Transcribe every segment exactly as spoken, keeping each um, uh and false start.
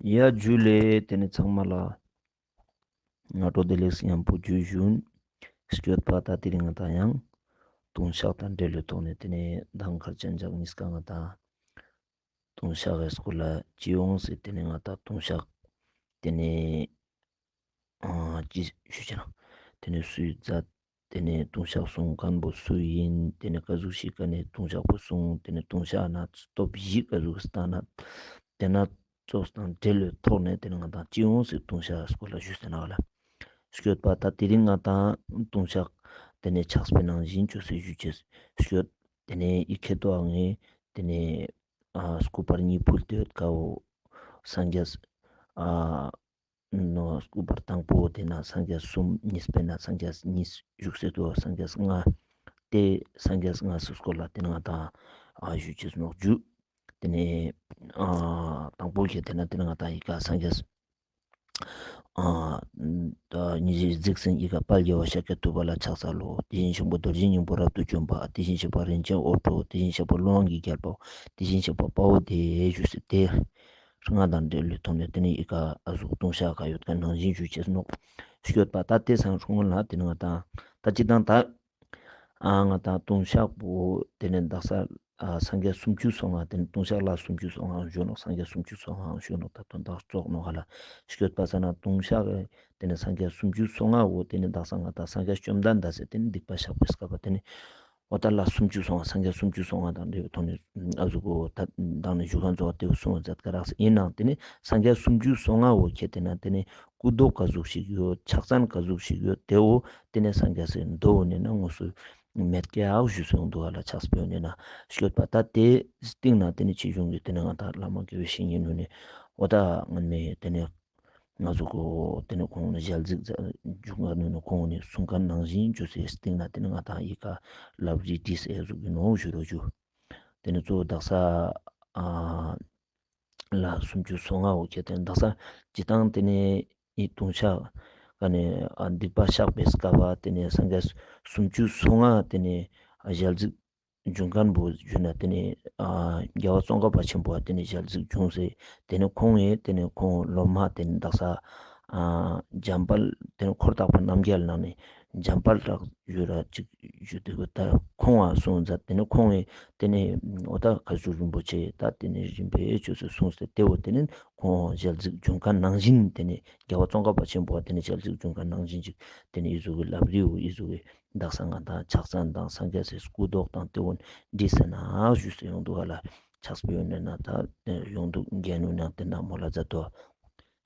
ཡ་ཇུ་ལེ། ཏེ་ནེ་ཚང་མ་ལ་སྔ་དྲོ་བདེ་ལེགས་ཉམ་པོ་ཇུ་ཞུན། སྐྱོད་པ་ད་དེ་རིང་ང་ཏང་ཡང་ལྟུང་བཤགས་དང་འབྲེལ་བའི་ཐོག་ནེ་ཏེ་ནེ་གདམས་ངག་ཅན་ཞག་ཉིས་ཀ་ང་ཏང་ལྟུང་བཤགས་སི་སྐོར་ལ་ཅི་ཡོང་སེ་ཏེ་ནེ་ང་ཏང་ལྟུང་བཤགས་ཏེ་ནེ་ཨ་ཅི་ཞུ་ཅེ་ན་ཏེ་ནེ་སུའི་མཛད། ཏེ་ནེ་ལྟུང་བཤགས་སྲུང་མཁན་པོ་སུ་ཡིན། ཏེ་ནེ་ཀ་ཟུག་ཞིག་ག་ནེ་ལྟུང་བཤགས་པོ་སྲུང་། ཏེ་ནེ་ལྟུང་བཤགས་ན་སྟོབས་བཞི་ཀ་ཟུག་སྟན་ན། ཏེ་ན་ཙོགས་དང་འབྲེལ་བའི་ཐོག་ནེ་ཏེ་ནེ་ང་ཏང་ཅི་ཡོང་སེ་ལྟུང་བཤགས་སྐོར་ལ་ཞུས་ཟེར་ན་ག་ལ། སྐྱོད་པ་ད་དེ་རིང་ང་ཏང་ལྟུང་བཤགས་ཏེ་ནེ་ཕྱག་དཔེ་ནང་བཞིན་ཅོས་སེ་ཞུ་ཅེས་སྐྱོད། ཏེ་ནེ་ཡི་ཁེ་ཏོ་ཨ་ངེ་ཏེ་ནེ་ཨ་སྐུ་པར་གཉིས་ཕུལ་ཏེ་ཡོད་ཀ་བོ་སངས་རྒྱས་ཨ་ནོ་སྐུ་པར་དང་པོ་ཏེ་ན་སངས་རྒྱས་གསུམ། གཉིས་པའི་ན་སངས་རྒྱས་གཉིས་བཞུགས་སེ་དུག། སངས་རྒྱས་ལྔ། ཏེ་སངས་རྒྱས་ལྔ་སུ་སྐོར་ལ་ཏེ་ནེ་ང་ཏང་ཨ་ཞུ་ཅེས་ནོག་ཇུ། ཏེ་ནེ་ཨ་དང་པོ་ཁེ་ཏེ་ན་ཏེ་ནེ་ང་ཏང་ཡི་ཀ་སངས་རྒྱས་ཨ་ད་ཉི་ཤུ་རྩ་གཅིག་ཡི་ཀ་དཔལ་རྒྱལ་བ་ཤཱཀྱ་ཐུབ་པ་ལ་ཕྱག་འཚལ་ལོ། དེ་བཞིན་གཤེགས་པ་རྡོ་རྗེ་སྙིང་པོ་རབ་ཏུ་འཇོམས་པ། དེ་བཞིན་གཤེགས་པ་རིན་ཆེན་འོད་འཕྲོ། དེ་བཞིན་གཤེགས་པ་ཀླུ་དབང་གི་རྒྱལ་པོ། དེ་བཞིན་གཤེགས་པ་དཔའ་བོ་དེ་ཞུས་སེ་ཏེ་ལྔ་དང་འབྲེལ་བའི་ཐོག་ནེ་ཏེ་ནེ་ཡི་ཀ་ཨ་ཟུག་ལྟུང་བཤགས་ཀ་ཡོད་ཀ་ནང་བཞིན་ཞུ་ཅེས་ནོག། སྐྱོད་པ་ད་ཏེ་སང་སྔོན་ལ་ཏེ་ནེ་ང་ཏང་ད་ཅི་དང་ད་ཨ་ང་ཏང་ལྟུང་བཤགས་པོ་ཏེ་ནེ་དག་ས་ཨ་སངས་རྒྱས་སུམ་ཅུ་སོ་ལྔ། ཏེ་ནེ་ལྟུང་བཤགས་ལ་སུམ་ཅུ་སོ་ལྔ་ཞུ་ནོག། སངས་རྒྱས་སུམ་ཅུ་སོ་ལྔ་ཞུ་ནོག། ད་དོན་དག་ཙོགས་ནོག་ག་ལ། སྐྱོད་པ་ས་ན་ལྟུང་བཤགས་ཏེ་ནེ་སངས་རྒྱས་སུམ་ཅུ་སོ་ལྔ་བོ་ཏེ་ནེ་དག་ས་ང་ཏང་སངས་རྒྱས་བཅོམ་ལྡན་འདས་སི་ཏེ་ནེ་སྡིག་པ་བཤགས་པའི་སྐབས་པ་ཏེ་ནེ་འོ་ད་ལ་སུམ་ཅུ་སོ་ལྔ་སངས་རྒྱས་སུམ་ཅུ་སོ་ལྔ་དང་འབྲེལ་བའི་ཐོག་ནེ་ཨ་ཟུག་གོ་ད་དང་ནེ་ཞུ་མཁན་ཙོགས་ཏེ་བོ་གསུང་བ་མཛད་ཀ་རག་ཡིན་ནའང་ཏེ་ནེ་སངས་རྒྱས་སུམ་ཅུ་སོ་ལྔ་བོ་ཁེ་ཏེ་ན་ཏེ་ནེ་སྐུ་མདོག་ཀ་ཟུག་ཞིག་ཡོད། ཕྱག་མཚན་ཀ་ཟུག་ཞིག་ཡོད། ཏེ་བོ་ཏེ་ནེ་སངས་རྒྱས་སི་མདོ་ནེ་ན་དངོས་སུ་མེད་ཀྱག་ཞུས་སེ་ཡོང་དུག་ག་ལ། ཕྱག་དཔེ་ནེ་ན་སྐྱོད་པ་ད་ཏེ་སྟིང་ནེ་ཏེ་ནེ་ཆེ་ཆུང་གི་ཏེ་ནེ་ང་ཏང་བླ་མ་དགེ་བའི་བཤེས་གཉེན་ནུ་ནེ་འོ་ད་ང་མེ་ཏེ་ནེ་ང་ཟུག་གོ་ཏེ་ནེ་ཁོང་ནེ་ཞལ་གཟིགས་ཇུང་ག་ནུ་ནེ་ཁོང་ནེ་གསུང་མཁན་ནང་བཞིན་ཅོས་སེ་སྟིང་ནེ་ཏེ་ནེ་ང་ཏང་ཡི་ཀ་ལབ་རི་བྲིས་སེ་ཟུག་གི་ནོ་ཞུ་རོགས་ཞུ། ཏེ་ནེ་གཙོ་བོ་དག་ས་ཨ་ལ་སུམ་ཅུ་སོ་ལྔ་བོ་ཁེ་ཏེ་ན་དག་ས་ཅི་དང་ཏེ་ནེ་ཨི་ལྟུང་བཤགས་ཀ་ནེ་ཨ་སྡིག་པ་བཤགས་པའི་སྐབས་པ་ཏེ་ནེ་སངས་རྒྱས་སུམ་ཅུ་སོ་ལྔ་ཏེ་ནེ་ཨ་ཞལ་གཟིགས་ཇུང་མཁན་བོ་ཞུ་ན་ཏེ་ནེ་ཨ་རྒྱལ་བ་ཙོང་ཁ་པ་ཆེན་པོ་ཏེ་ནེ་ཞལ་གཟིགས་ཇུང་སེ་ཏེ་ནེ་ཁོང་ངི་ཏེ་ནེ་ཁོང་སློབ་མ་ཏེ་ནེ་དག་ས་ཨ་འཇམ་དཔལ་ཏེ་ནེ་འཁོར་དག་པ་རྣམ་རྒྱལ་ནང་ནེ་འཇམ་དཔལ་རག་ཞུ་ར་ཅིག་ཞུ་དུག་གོ། ད་ཁོང་ང་གསུངས་མཛད། ཏེ་ནེ་ཁོང་ངི་ཏེ་ནེ་འོ་ད་མཁའ་སྤྱོད་རིན་པོ་ཆེ་ད་ཏེ་ནེ་རིམ་པས་ཅོས་སེ་གསུངས་སེ་ཏེ་བོ་ཏེ་ནེ་ཁོང་ཞལ་གཟིགས་ཇུང་མཁན་ནང་བཞིན་ཏེ་ནེ་རྒྱལ་བ་ཙོང་ཁ་པ་ཆེན་པོ་ཏེ་ནེ་ཞལ་གཟིགས་ཇུང་མཁན་ནང་བཞིན་ཅིག་ཏེ་ནེ་ཨི་ཟུག་གི་ལབ་རི་བོ་ཨི་ཟུག་གི་དག་ས་ང་ཏང་ཕྱག་མཚན་དང་སངས་རྒྱས་སི་སྐུ་མདོག་དང་ཏེ་བོ་བྲིས་སེ་ན་ཞུས་སེ་ཡོང་དུག་ག་ལ། ཕྱག་དཔེ་ཡོང་ནེ་ན་ད་ཡོང་དུག་རྒྱན་ནུ་ནང་ཏེ་ན་མོལ་ལ་མཛད་དོ།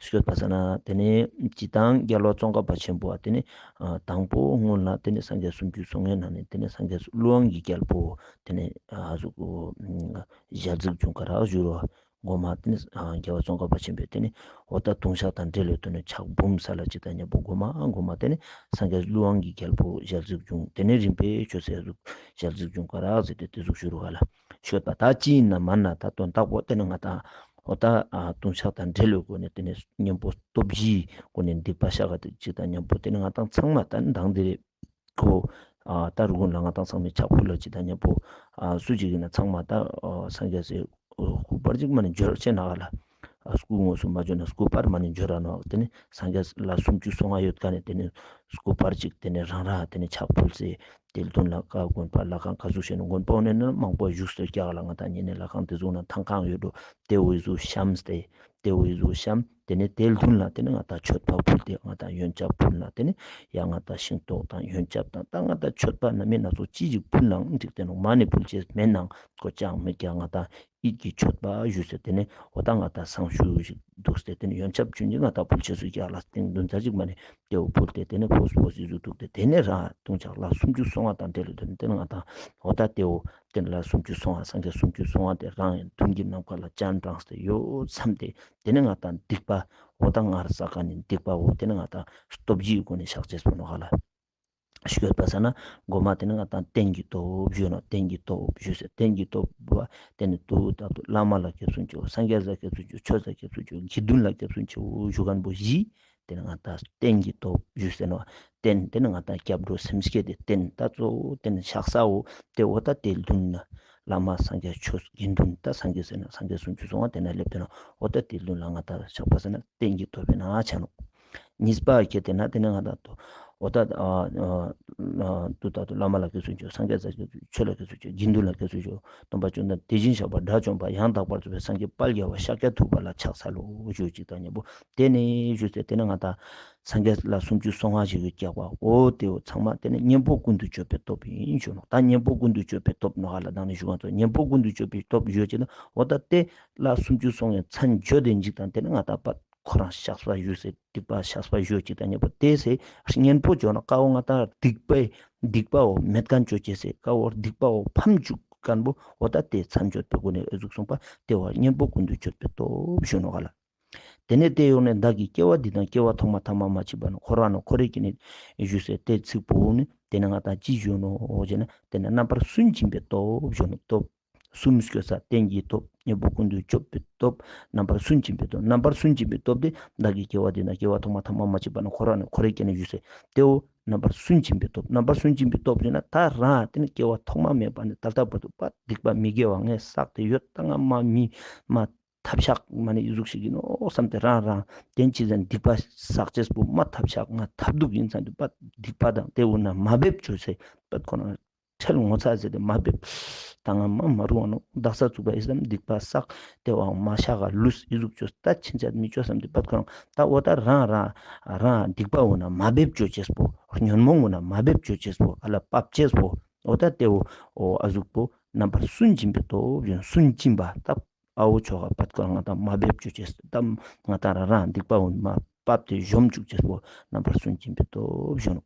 སྐྱོད་པ་ས་ན་ཏེ་ནེ་ཅི་དང་རྒྱལ་བ་ཙོང་ཁ་པ་ཆེན་པོ་ཏེ་ནེ་ཨ་དང་པོ་སྔོན་ལ་ཏེ་ནེ་སངས་རྒྱས་སུམ་ཅུ་སོ་ལྔའི་ནང་ནེ་ཏེ་ནེ་སངས་རྒྱས་ཀླུ་དབང་གི་རྒྱལ་པོ་ཏེ་ནེ་ཨ་ཟུག་གོ་ཞལ་གཟིགས་ཇུང་ཀ་རག་ཞུ་རོགས། གོ་མ་ཏེ་ནེ་ཨ་རྒྱལ་བ་ཙོང་ཁ་པ་ཆེན་པོ་ཏེ་ནེ་འོ་ད་ལྟུང་བཤགས་དང་འབྲེལ་ལོ་ཏེ་ནེ་ཕྱག་འབུམ་ས་ལ་ཅི་དང་ཉམ་པོ་གོ་མ་གོ་མ་ཏེ་ནེ་སངས་རྒྱས་ཀླུ་དབང་གི་རྒྱལ་པོ་ཞལ་གཟིགས་ཇུང་ཏེ་ནེ་རིམ་པས་ཅོས་སེ་ཟུག་ཞལ་གཟིགས་ཇུང་ཀ་རག་ཟེར་ཏེ་ཏེ་ཟུག་ཞུ་རོགས་ག་ལ། སྐྱོད་པ་ད་ཅི་ཡིན་ན་མན་ན་ད་དོན་དག་པོ་ཏེ་ནེ་ང་ཏང་འོ་ད་ཨ་ལྟུང་བཤགས་དང་འབྲེལ་ལོ་སྒོ་ནེ་ཏེ་ནེ་ཉམ་པོ་སྟོབས་བཞིའི་སྒོ་ནེ་སྡིག་པ་བཤགས་ཀ་ཅིག་དང་ཉམ་པོ་ཏེ་ནེ་ང་ཏང་ཚང་མ་ད་མདང་དེ་རེ་ཁོ་ཨ་ད་རུ་གུན་ལ་ང་ཏང་ཚང་མས་ཕྱག་ཕུལ་ལ་ཅིག་དང་ཉམ་པོ་ཨ་སུ་ཅིག་ཡིན་ན་ཚང་མ་ད་ཨ་སངས་རྒྱས་སི་སྐུ་པར་ཅིག་མ་ནེ་འབྱོར་ཅེ་ན་ག་ལ། ཨ་སྐུ་དངོས་སུ་མ་འབྱོར་ན་སྐུ་པར་མ་ནེ་འབྱོར་ར་ནོག། ཏེ་ནེ་སངས་རྒྱས་ལ་སུམ་ཅུ་སོ་ལྔ་ཡོད་ཀ་ནེ་ཏེ་ནེ་སྐུ་པར་ཅིག་ཏེ་ནེ་རང་ར་ཏེ་ནེ་ཕྱག་ཕུལ་སེ་ཏེ་ལ་དུན་ལ་ཀ་དགོན་པ་ལྷ་ཁང་ཀ་ཟུག་ཤེས་ན་དགོན་པ་འོ་ནེ་ན་མང་པོ་བཞུགས་སེ་ཀྱག་ལ། ང་ཏང་ཉེ་ནེ་ལྷ་ཁང་ཏེ་ཟུག་ན་ཐང་ཁང་ཡོད་འགྲོ། ཏེ་བོ་ཨི་ཟུག་ཤམས་ཏེ་ཏེ་བོ་ཨི་ཟུག་ཤམས་ཏེ་ནེ་ཏེ་ལ་དུན་ལ་ཏེ་ནེ་ང་ཏང་མཆོད་པ་ཕུལ་ཏེ་ང་ཏང་ཡོན་ཆབ་ཕུལ་ན་ཏེ་ནེ་ཡ་ང་ཏང་ཤིང་ཏོག་དང་ཡོན་ཆབ་དང་ད་ང་ཏང་མཆོད་པ་ན་མེ་ན་ཚོ་ཅི་ཞིག་ཕུལ་ནའང་འགྲིག་ཏེ་ནོག། མ་ནེ་ཕུལ་ཅེས་མེད་ནའང་ཁོ་ཅང་མེད་ཀྱག། ང་ཏང་ཡིད་ཀྱི་མཆོད་པ་ཞུས་སེ་ཏེ་ནེ་འོ་ད་ང་ཏང་སང་ཞུ་ཞིག་འདུག་སྟེ་ཏེ་ནེ་ཡོན་ཆབ་ཆུན་ཅིག་ང་ཏང་ཕུལ་ཅེས་སུ་ཀྱག་ལ། སྟེང་དུན་ཚ་ཅིག་མ་ནེ་ཏེ་བོ་ཕུལ་ཏེ་ཏེ་ནེ་ཕོས་ཕོས་ཨི་ཟུག་འདུག་སྟེ་ཏེ་ནེ་རང་ལྟུང་བཤགས་ལ་སུམ་ཅུ་སོ་ལྔ་དང་འབྲེལ་ལོ་ཏེ་ནེ་ང་ཏང་འོ་ད་ཏེ་བོ་ཏེ་ནེ་ལ་སུམ་ཅུ་སོ་ལྔ་སངས་རྒྱས་སུམ་ཅུ་སོ་ལྔ་ཏེ་རང་ཡང་དུན་གྱི་ནམ་མཁའ་ལ་སྤྱན་དྲངས་ཏེ་ཡོད་བསམ་སྟེ་ཏེ་ནེ་ང་ཏང་སྡིག་པ་འོ་ད་སྔར་བསགས་ཀ་ནེ་སྡིག་པ་འོ་ཏེ་ནེ་ང་ཏང་སྟོབས་བཞིའི་སྒོ་ནེ་བཤགས་ཅེས་པོ་ནོག་ག་ལ། སྐྱོད་པ་ས་ན་གོ་མ་ཏེ་ནེ་ང་ཏང་རྟེན་གྱི་སྟོབས་ཞུ་ན་རྟེན་གྱི་སྟོབས་ཞུས་སེ་རྟེན་གྱི་སྟོབས་པ་ཏེ་ནེ་དུ་ད་དུ་བླ་མ་ལ་སྐྱབས་སུ་མཆིའོ། སངས་རྒྱས་ལ་སྐྱབས་སུ་མཆིའོ། ཆོས་ལ་སྐྱབས་སུ་མཆིའོ། དགེ་འདུན་ལ་སྐྱབས་སུ་མཆིའོ་ཞུ་མཁན་པོ་བཞི། ཏེ་ནེ་ང་ཏང་རྟེན་གྱི་སྟོབས་ཞུས་སེ་ནོག། རྟེན་ཏེ་ནེ་ང་ཏང་སྐྱབས་འགྲོ་སེམས་བསྐྱེད་དེ་རྟེན་ད་གཙོ་བོ་ཏེ་ནེ་བཤགས་ས་བོ་ཏེ་འོ་ད་ཏེ་ལ་དུན་ན་ བླ་མ་སངས་རྒྱས་ཆོས་དགེ་འདུན། ད་སངས་རྒྱས་ཟེར་ན་སངས་རྒྱས་སུམ་ཅུ་སོ་ལྔ་དེ་ན་སླེབས་ཏེ་ན་འོ་ད་དེ་ལུན་ལ་ང་ཏང་ཆགས་པ་ཟེར་ན་རྟེན་གྱི་སྟོབས་ཡིན་ན་ཆ་ནོག། གཉིས་པ་ཁྱེད་དེ་ན་དེ་ན་ང་ཏང་དོ་འོ་ད་ཨ་ཨ་ཨ་དུ་ད་དུ་བླ་མ་ལ་དགེ་སུ་ཆོས། སངས་རྒྱས་ལ་དགེ་སུ་ཆོས། ཆོས་ལ་དགེ་སུ་ཆོས། དགེ་འདུན་ལ་དགེ་སུ་ཆོས། སྟོན་པ་བཅོམ་ལྡན་དེ་བཞིན་གཤེགས་པ་དགྲ་བཅོམ་པ་ཡང་དག་པར་རྫོགས་པའི་སངས་རྒྱས་དཔལ་རྒྱལ་བ་ཤཱཀྱ་ཐུབ་པ་ལ་ཕྱག་འཚལ་ལོ་ཞུ་ཅིག་དང་མཉམ་པོ་དེ་ནས་ཞུས་ཏེ་དེ་ན་ང་ཏང་སངས་རྒྱས་ལ་སུམ་ཅུ་སོ་ལྔ་ཞིག་ཡོད་ཀྱག་པ། འོ་དེ་འོ་ཚང་མ་དེ་ནི་གཉེན་པོ་ཀུན་ཏུ་སྤྱོད་པའི་སྟོབས་ཡིན་ཞུ་ནོག། ད་གཉེན་པོ་ཀུན་ཏུ་སྤྱོད་པའི་སྟོབས་ནོ་ཧ་ལ་དང་ནི་ཞུ་གང་ཚོ་གཉེན་པོ་ཀུན་ཏུ་སྤྱོད་པའི་སྟོབས་ཡོད་ཅེ་ན་འོ་ད་དེ་ལ་སུམ་ཅུ་སོ་ལྔའི་མཚན་བརྗོད་དེ་འཇིག་དང་དེ་ནི་ང་ཏང་པ་ཁོ་རང་བཤགས་པ་ཞུས་སེ་སྡིག་པ་བཤགས་པ་ཞུ་ཅིག་དང་མཉམ་པོ་དེ་སེ་གཉེན་པོ་བྱོ་ན་ཀ་བོ་ང་ཏང་སྡིག་པའི་སྡིག་པའོ་མེད་མཁན་ཅོ་ཅེས་སེ་ཀ་བོ་སྡིག་པའོ་ཕམ་བཅུག་མཁན་པོ་འོ་ད་དེ་མཚན་བརྗོད་པའི་སྒོ་ནས་ཨེ་ཟུག་གསུངས་པ་དེ་བོ་གཉེན་པོ་ཀུན་ཏུ་སྤྱོད་པའི་སྟོབས་ཞུ་ནོག་ག་ལ། དེ་ནས་དེ་ཡོང་ནས་བདག་གིས་སྐྱེ་བ་འདི་དང་སྐྱེ་བ་ཐོག་མ་ཐ་མ་མ་མཆིས་པ་ནས་འཁོར་བ་ནང་འཁོར་རེ་སྐྱེ་ནས་ཞུས་སེ་དེ་ཚིག་པོ་ནི་དེ་ནས་ང་ཏང་ཅི་ཞུ་ནོག་ཟེར་ན་དེ་ནས་རྣམ་པར་སུན་འབྱིན་པའི་སྟོབས་ཞུ་ནོག། སྟོབས་གསུམ་སྐྱོ་ས་རྟེན་གྱི་སྟོབས། གཉེན་པོ་ཀུན་ཏུ་སྤྱོད་པའི་སྟོབས། རྣམ་པར་སུན་འབྱིན་པའི་སྟོབས། རྣམ་པར་སུན་འབྱིན་པའི་སྟོབས་དེ་བདག་གིས་སྐྱེ་བ་འདི་ན་སྐྱེ་བ་ཐོག་མ་ཐ་མ་མ་མཆིས་པ་ནས་འཁོར་བ་ནས་འཁོར་རེ་སྐྱེ་ནས་ཞུས་སེ་དེ་བོ་རྣམ་པར་སུན་འབྱིན་པའི་སྟོབས། རྣམ་པར་སུན་འབྱིན་པའི་སྟོབས་ཟེར་ན་ད་རང་དེ་ནས་སྐྱེ་བ་ཐོག་མ་མེད་པ་ནས་ད་ལྟ་བར་དུ་པ་སྡིག་པ་མི་དགེ་བ་ངས་བསགས་ཏེ་ཡོད། ད་ང་མ་མི་མ་ཐབས་ཤག་མ་ནི་ཨི་ཟུག་ཞིག་ཡིན་ནོག་བསམ་སྟེ་རང་རང་དེན་ཅི་ཟེར་སྡིག་པ་བསགས་ཅེས་པོ་མ་ཐབས་ཤག་ང་ཐབས་སྡུག་ཡིན་བསམ་སྟེ་པ་སྡིག་པ་དང་དེ་འོ་ན་མ་འབེབས་བཅོས་སེ་པ་ཁོ་ན་ཁྲེལ་ངོ་ཚ་ཟེར་ཏེ་མ་འབེབས། ད་ང་མ་མ་རུང་བ་ནོག། དག་ས་ཚུགས་པ་ཡིན་བསམ་སྡིག་པ་བསགས་དེ་བའང་མ་བཤགས་ག་ལུས་ཨི་ཟུག་བཅོས་ད་ཕྱིན་ཆད་མི་བཅོས་བསམ་སྟེ་པ་ཁོ་རང་ད་འོ་ད་རང་རང་རང་སྡིག་པ་འོ་ན་མ་འབེབས་བཅོས་ཅེས་པོ་ཉོན་མོངས་འོ་ན་མ་འབེབས་བཅོས་ཅེས་པོ་ཨ་ལ་བབ་ཅེས་པོ་འོ་ད་དེ་འོ་ཨ་ཟུག་པོ་རྣམ་པར་སུན་འབྱིན་པའི་སྟོབས་ཡོད། སུན་འབྱིན་པ་ད་ཨ་བོ་ཆོ་ག་པད་ཁོ་རང་ང་ཏང་མ་འབེབས་བཅོ་ཅེས་ད་ང་ཏང་རང་རང་སྡིག་པ་འོ་མ་བབས་ཏེ་གཞོམ་བཅུག་ཅེས་པོ་རྣམ་པར་སུན་འབྱིན་པའི་སྟོབས་ཞུ་ནོག།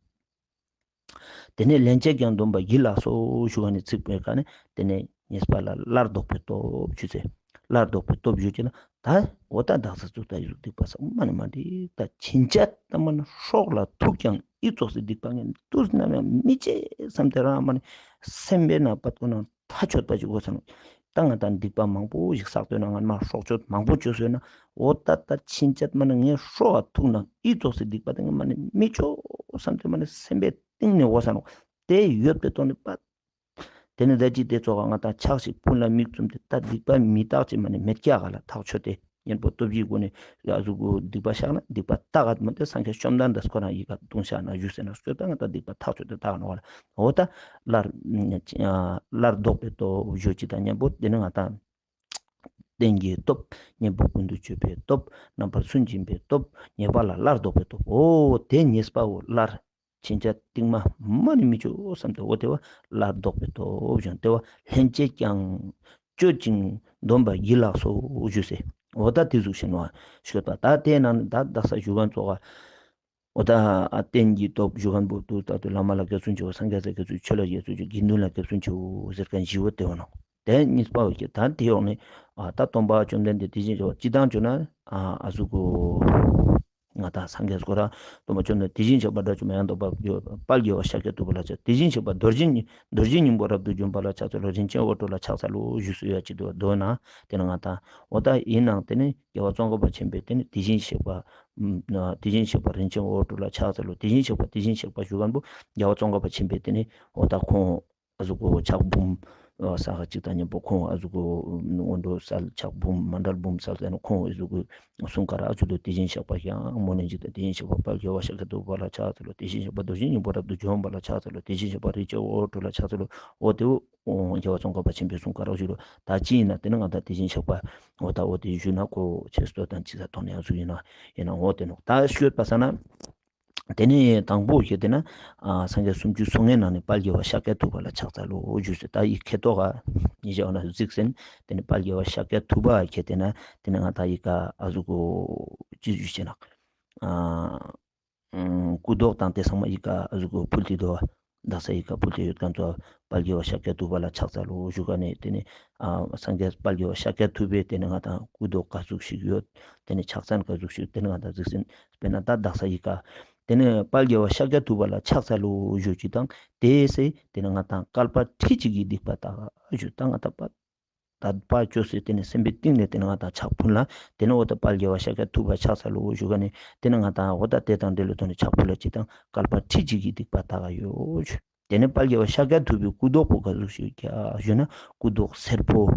དེ་ནས་སླན་ཆད་ཀྱང་སྡོམ་པ་བགྱིད་ལགས་སོ་ཞུ་བ་ནི་ཚིག་པོའི་ཀ་ནས་དེ་ནས་གཉིས་པ་ལ་སླར་ལྡོག་པའི་སྟོབས་ཞུ་ཚེ་སླར་ལྡོག་པའི་སྟོབས་ཞུ་ཅེ་ན་ད་འོ་ད་དག་ས་ཚུགས་ད་ཡུལ་སྡིག་པ་བསགས་མ་ནི་མ་འགྲིག། ད་ཕྱིན་ཆད་ད་མ་ན་སྲོག་ལ་ཐུག་ཀྱང་ཨི་ཙོགས་སི་སྡིག་པ་ངས་དུས་ནམ་ཡང་མི་བྱེད་བསམ་སྟེ་རང་མ་ནི་སེམས་པའི་ནང་པད་ཁོ་ན་ཐག་ཆོད་པ་ཞིག་དགོས་ས་ནོག། ད་ང་ཏང་སྡིག་པ་མང་པོ་ཞིག་བསགས་དོན་ན་ང་མ་སྲོག་གཅོད་མང་པོ་བཅོས་སོང་ན་འོ་ད་ད་ཕྱིན་ཆད་མ་ནི་ངའི་སྲོག་ག་ཐུག་ན་ཨི་ཙོགས་སི་སྡིག་པ་དེ་ངས་མ་ནི་མི་བཅོ་བསམ་སྟེ་མ་ནི་སེམས་པའི་གཏིང་ནས་འོ་ས་ནོག། དེ་ཡོད་པའི་དོན་ནི་པ་དེ་ནི་ད་ཅི་དེ་ཙོགས་ག་ང་ཏང་ཕྱག་ཞིག་ཕུལ་ན་མིག་བཙུམ་སྟེ་ད་སྡིག་པ་མི་རྟག་ཅེས་མ་ནི་མེད་ཀྱག་ག་ལ་ཐག་ཆོད་དེ། གཉེན་པོ་སྟོབས་བཞིའི་སྒོ་ནས་ཡ་གཟུགས་སྡིག་པ་བཤགས་ན་སྡིག་པ་དག་ག་མ་དེ་སངས་རྒྱས་བཅོམ་ལྡན་འདས་ཁོ་རང་ཡི་ག་གདུང་ཤ་ན་བཞུགས་ཟེར་ན་སྐྱོད་ད་ང་ཏང་སྡིག་པ་ཐག་ཆོད་དེ་དག་ནོག་ལ། འོ་ད་སླར་སླར་ལྡོག་པའི་སྟོབས་ཞུ་ཅིག་དང་མཉམ་པོ་དེ་ནི་ང་ཏང་རྟེན་གྱི་སྟོབས། གཉེན་པོ་ཀུན་ཏུ་སྤྱོད་པའི་སྟོབས། རྣམ་པར་སུན་འབྱིན་པའི་སྟོབས། གཉིས་པ་ལ་སླར་ལྡོག་པའི་སྟོབས། འོ་དེ་གཉིས་པ་བོ་སླར་ཕྱིན་ཆད་རྟིང་མ་མ་ནི་མི་བཅོ་བསམ་སྟེ་འོ་དེ་བ་སླར་ལྡོག་པའི་སྟོབས་ཞུ་ནོག། དེ་བ་སླན་ཆད་ཀྱང་སྤྱོད་ཅིང་སྡོམ་པ་བགྱིད་ལགས་སོ་ཞུས་སེ། འོ་ད་དེ་ཟུག་ཤེས་ནོག་ཞུས་པ། ད་དེ་ནང་ད་དག་ས་ཞུ་མཁན་ཙོགས་ག་འོ་ད་རྟེན་གྱི་སྟོབས་ཞུ་མཁན་པོ་དུ་ད་དུ་བླ་མ་ལ་དགེ་བསུན་ཆེའོ། སངས་རྒྱས་ལ་དགེ་བསུན་ཆེའོ། ཆོས་ལ་དགེ་བསུན་ཆེའོ། དགེ་འདུན་ལ་དགེ་བསུན་ཆེའོ་ཟེར་མཁན་བཞི་བོ་དེ་བ་ནོག། དེ་གཉིས་པ་བོ་ཀྱེ་ད་དེ་ཡོང་ནས་ཨ་ད་སྟོན་པ་བཅོམ་ལྡན་འདས་དེ་བཞིན་གཤེགས་པ་སྤྱིར་བཏང་བརྗོད་ན་ཨ་ཨ་ཟུག་གོ། ང་ཏང་སངས་རྒྱས་སྐོར་ར་སྟོན་པ་བཅོམ་ལྡན་དེ་བཞིན་གཤེགས་པ་དགྲ་བཅོམ་པ་ཡང་དག་པར་རྫོགས་པའི་དཔལ་རྒྱལ་བ་ཤཱཀྱ་ཐུབ་པ་ལ་ཕྱག། དེ་བཞིན་གཤེགས་པ་རྡོ་རྗེ་རྡོ་རྗེ་སྙིང་པོ་རབ་ཏུ་འཇོམས་པ་ལ་ཕྱག་འཚལ་ལོ། རིན་ཆེན་འོད་འཕྲོ་ལ་ཕྱག་འཚལ་ལོ་ཞུ་སུ་ཡ་ཅི་དོ་དོ་ན་དེ་ན་ང་ཏང་འོ་ད་ཡིན་ནང་དེ་ནི་རྒྱལ་བ་ཙོང་ཁ་པ་ཆེན་པོས་དེ་ནི་དེ་བཞིན་གཤེགས་པ་དེ་བཞིན་གཤེགས་པ་རིན་ཆེན་འོད་འཕྲོ་ལ་ཕྱག་འཚལ་ལོ། དེ་བཞིན་གཤེགས་པ་དེ་བཞིན་གཤེགས་པ་ཞུ་མཁན་པོ་རྒྱལ་བ་ཙོང་ཁ་པ་ཆེན་པོས་དེ་ནི་འོ་ད་ཁོང་ཨ་ཟུག་གོ་ཕྱག་འབུམ་ས་ག་ཅིག་དང་མཉམ་པོ་ཁོང་ཨ་ཟུག་གོ་སྔོན་འགྲོ་སལ་ཕྱག་འབུམ་མཎྜལ་འབུམ་སལ་ཟེར་ན་ཁོང་ཨ་ཟུག་གོ་གསུང་ཀ་ར་ཨ་ཟུག་དོ། དེ་བཞིན་གཤེགས་པ་ཡང་མོ་ནི་འཇིག་རྟེན། དེ་བཞིན་གཤེགས་པ་དཔལ་རྒྱལ་བ་ཤཱཀྱ་ཐུབ་པ་ལ་ཕྱག་འཚལ་ལོ། དེ་བཞིན་གཤེགས་པ་རྡོ་རྗེ་སྙིང་པོ་རབ་ཏུ་འཇོམས་པ་ལ་ཕྱག་འཚལ་ལོ། དེ་བཞིན་གཤེགས་པ་རིན་ཆེན་འོད་འཕྲོ་ལ་ཕྱག་འཚལ་ལོ། འོ་དེ་བོ་རྒྱལ་བ་ཙོང་ཁ་པ་ཆེན་པོས་གསུང་ཀ་ར་ཨ་ཟུག་དོ། ད་ཅི་ཡིན་ན་དེ་ནི་ང་ཏང་དེ་བཞིན་གཤེགས་པ་འོ་ད་འོ་དེ་ཞུ་ན་ཁོ་ཆེ་སྟོད་དང་ཅི་ས་ཐོན་ནས་ཨ་ཟུག་ཡིན་ན་ཡིན་ན་འོ་དེ་ནོག། ད་ཤོད་པ་ས་ན། དེ་ནས་དང་པོ་ཞིག་དེ་ན་ཨ་སངས་རྒྱས་སུམ་ཅུ་སོ་ལྔའི་ནང་ནས་དཔལ་རྒྱལ་བ་ཤཱཀྱ་ཐུབ་པ་ལ་ཕྱག་འཚལ་ལོ་ཞུས་སེ། ད་ཡི་ཁེ་ཏོག་ག་ཉི་ཤ་འོ་ན་གཟིགས་ཟིན། དེ་ནས་དཔལ་རྒྱལ་བ་ཤཱཀྱ་ཐུབ་པ་ཁེ་དེ་ན་དེ་ནས་ང་ཏང་ཡི་ག་ཨ་ཟུག་གོ་ཅི་ཞུ་ཅེ་ན་ཨ་སྐུ་མདོག་དང་དེ་ཚང་མ་ཡི་ག་ཨ་ཟུག་གོ་ཕུལ་ཏེ་དོ། དག་ས་ཡི་ག་ཕུལ་ཏེ་ཡོད་མཁན་ཚོ་དཔལ་རྒྱལ་བ་ཤཱཀྱ་ཐུབ་པ་ལ་ཕྱག་འཚལ་ལོ་ཞུ་ག་ནས་དེ་ནས་ཨ་སངས་རྒྱས་དཔལ་རྒྱལ་བ་ཤཱཀྱ་ཐུབ་པའི་དེ་ནས་ང་ཏང་སྐུ་མདོག་ག་ཟུག་ཞིག་ཡོད། དེ་ནས་ཕྱག་མཚན་ག་ཟུག་ཞིག་དེ་ནས་ང་ཏང་གཟིགས་ཟིན། དཔེར་ན་ད་དག་ས་ཡི་ག་དེ་ནས་དཔལ་རྒྱལ་བ་ཤཱཀྱ་ཐུབ་པ་ལ་ཕྱག་འཚལ་ལོ་ཞུ་ཅིག་དང་དེ་སེ་དེ་ནས་ང་ཏང་བསྐལ་པ་ཁྲི་གཅིག་གི་སྡིག་པ་དག་ཞུ་ད་ང་ཏང་པ། དད་པ་བཅོས་སེ་དེ་ནས་སེམས་པའི་གཏིང་ནས་དེ་ནས་ང་ཏང་ཕྱག་ཕུལ་ན་དེ་ནས་འོ་ད་དཔལ་རྒྱལ་བ་ཤཱཀྱ་ཐུབ་པ་ཕྱག་འཚལ་ལོ་ཞུ་ག་ནས་དེ་ནས་ང་ཏང་འོ་ད་དེ་དང་འབྲེལ་ལོ་དོན་ནས་ཕྱག་ཕུལ་ལ་ཅིག་དང་བསྐལ་པ་ཁྲི་གཅིག་གི་སྡིག་པ་དག་ཡོད་ཞུ། ཏེ་ནེ་དཔལ་རྒྱལ་བ་ཤཱཀྱ་ཐུབ་པའི་སྐུ་མདོག་པོ་ག་ཟུག་ཞིག་ཡོད་ཀྱག་ཞུ་ན་སྐུ་མདོག་སེར་པོ།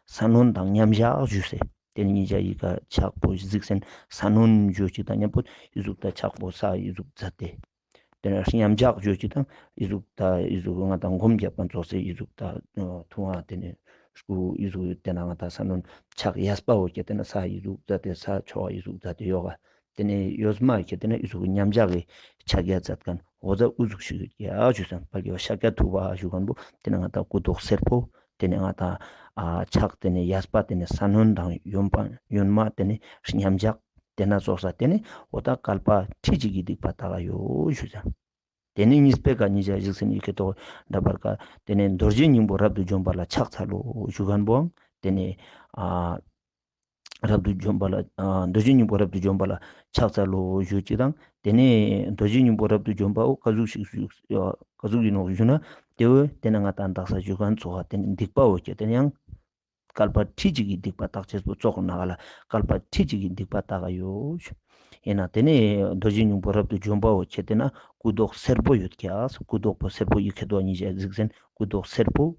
ས་གནོན་དང་མཉམ་བཞག་ཞུས་སེ། ཏེ་ནེ་ཉེ་ཞའི་ཀ་ཕྱག་པོ་གཟིགས་སེན་ས་གནོན་ཞུ་ཅིག་དང་མཉམ་པོ་ཨི་ཟུག་ད་ཕྱག་པོ་ས་ཨི་ཟུག་མཛད་དེ། ཏེ་ནེ་མཉམ་བཞག་ཞུ་ཅིག་དང་ཨི་ཟུག་ད་ཨི་ཟུག་ང་དང་སྒོམ་རྒྱབ་པ་ཙོགས་སེ་ཨི་ཟུག་ད་ཐུང་བ་ཏེ་ནེ་སྐུ་ཨི་ཟུག་ཏེ་ན་ང་དང་ས་གནོན་ཕྱག་གཡས་པ་བོ་ཁྱེར་ཏེ་ན་ས་ཨི་ཟུག་མཛད་དེ་ས་ཕྱོགས་ཨི་ཟུག་མཛད་དེ་ཡོད་ག། ཏེ་ནེ་གཡོན་མ་ཁྱེར་ཏེ་ན་ཨི་ཟུག་མཉམ་བཞག་གི་ཕྱག་གཡས་མཛད་ཁན་འོ་ཟ་ཨུ་ཟུག་ཞིག་ཡོད་ཀྱག་ཞུས་སེན། དཔལ་རྒྱལ་བ་ཤཱཀྱ་ཐུབ་པ་ཞུ་ཁན་བོ་ཏེ་ནེ་ང་དང་སྐུ་མདོག་སེར་པོ། ཏེ་ནེ་ང་དང་ཨ་ཕྱག་ཏེ་ནེ་གཡས་པ་ཏེ་ནེ་ས་གནོན་དང་གཡོན་པ་གཡོན་མ་ཏེ་ནེ་མཉམ་བཞག་ཏེ་ན་ཙོགས་ས་ཏེ་ནེ་འོ་ད་བསྐལ་པ་ཁྲི་གཅིག་གི་སྡིག་པ་དག་ག་ཡོད་ཞུས་སེན། ཏེ་ནེ་གཉིས་པའི་ཀ་ཉེ་ཞ་གཟིགས་སེན་ཡི་གེ་ཐོག་འདྲ་པར་ཀ་ཏེ་ནེ་རྡོ་རྗེ་སྙིང་པོ་རབ་ཏུ་འཇོམས་པ་ལ་ཕྱག་འཚལ་ལོ་ཞུ་ཁན་བོའང་ཏེ་ནེ་ཨ་རབ་ཏུ་འཇོམས་པ་ལ་ཨ་རྡོ་རྗེ་སྙིང་པོ་རབ་ཏུ་འཇོམས་པ་ལ་ཕྱག་འཚལ་ལོ་ཞུ་ཅིག་དང་། ཏེ་ནེ་རྡོ་རྗེ་སྙིང་པོ་རབ་ཏུ་འཇོམས་པ་བོ་ག་ཟུག་ཞིག་ཞུ་ག་ཟུག་ཨིན་ནོག་ཞུ་ན་ཏེ་བོ་ཏེ་ནེ་ང་དང་དག་ས་ཞུ་ཁན་ཙོགས་ཏེ་ནེ་སྡིག་པ་བོ་ཁྱེར་ཏེ་ན་ཡང་བསྐལ་པ་ཁྲི་གཅིག་གི་སྡིག་པ་དག་ཅེས་པོ་ཙོགས་ན་ག་ལ་བསྐལ་པ་ཁྲི་གཅིག་གི་སྡིག་པ་དག་ག་ཡོད། ཨིན་ན་ཏེ་ནེ་རྡོ་རྗེ་སྙིང་པོ་རབ་ཏུ་འཇོམས་པ་བོ་ཁྱེར་ཏེ་ན་སྐུ་མདོག་སེར་པོ་ཡོད་ཀྱག། སྐུ་མདོག་པོ་སེར་པོ་ཡི་གེ་ཐོག་ཉེ་ཞ་གཟིགས་སེན་སྐུ་མདོག་སེར་པོ།